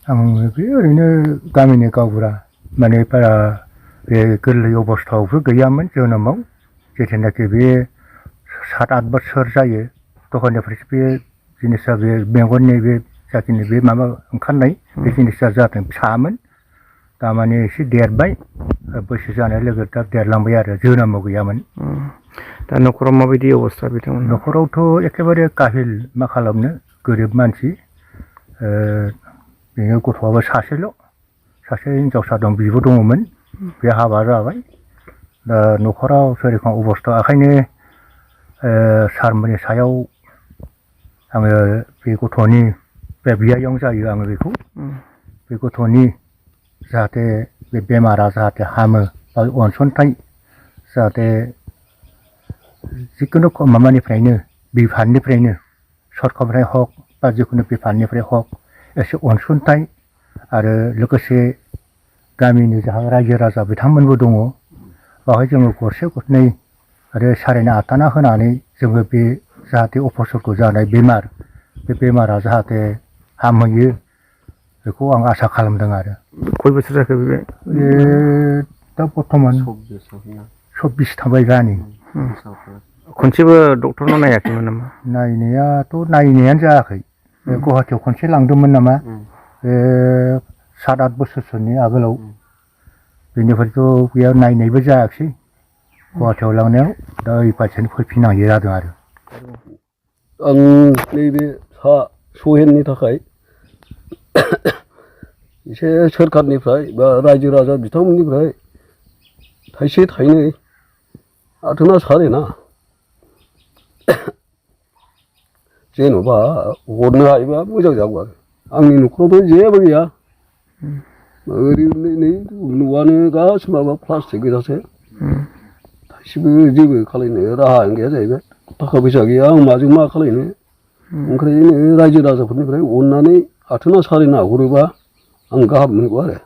आं बे ओरैनो गामिनि गावबुरा माने बारा बे गोरलै अबस्थायावबो गैयामोन जोनोमाव जेथेनाखि बे 7-8 बोसोर जायो दखाननिफ्रायसो बे जिनिसा बे मेगननि बे जाखिनि बे माबा ओंखारनाय बे जिनिसा जादों फिसामोन दामाने एसे देरबाय बैसो जानाय लोगो दा देरलांबाय आरो जोनोमाव गैयामोन दा न'खराव माबायदि अबस्था बिथांमोन न'खरावथ' एखेबारे काहिल मा खालामनो गोरिब मानसि बेनि गथ'आबो सासेल' सासे हिनजावसा दं बिब' दङमोन बे हाबा जाबाय दा न'खराव सोरखां अबस्था ओंखायनो सारमोननि सायाव आङो बे गथ'नि बे बियायं जायो आङो बेखौ बे गथ'नि जाहाथे बे बेमारा जाहाथे हामो बा अनसुंथाइ जाहाथे जिखुनु माबानिफ्रायनो बिफाननिफ्रायनो सरकारनिफ्राय हक बा जिखुनु बिफाननिफ्राय हक एसे अनसुंथाइ आरो लोगोसे गामिनि जाहा रायजो राजा बिथांमोनबो दङ बावहाय जोङो गरसे गरनै आरो सारेना आथाना होनानै जोङो बे जाहाथे अपसरखौ जानाय बेमार बे बेमारा जाहाथे हामहैयो बेखौ आं आसा खालामदों आरो खय बोसोर जाखो बे दा बर्थमान 24 थांबाय जानि खनसेबो डक्टरनाव नायाखैमोन नामा नायनायाथ' नायनायानो जायाखै बे गुवाहाटियाव खनसे लांदोंमोन नामा बे 7-8 बोसोरसोनि आगोलाव बेनिफ्रायथ' बेयाव नायनायबो जायाखिसै गुवाहाटियाव लांनायाव दा ओइ फारसेनो फैफिननांगौ जादों आरो आं नैबे सा सहेननि थाखाय एसे सोरखारनिफ्राय बा रायजो राजा बिथांमोननिफ्राय थाइसे थाइनै आथोना सारेना जेन'बा हरनो हायोबा मोजां जागौ आरो आंनि न'खरावथ' जेबो गैया ओरैनो नै न'आनो गासिबो माबा प्लास्टिक गोजासो थाइसेबो जेबो खालायनो राहायानो गैया जाहैबाय थाखा फैसा गैया आं माजों मा खालायनो ओंखायनो रायजो राजाफोरनिफ्राय अननानै आथोना सारेना हरोबा आं गाहाम मोनगौ आरो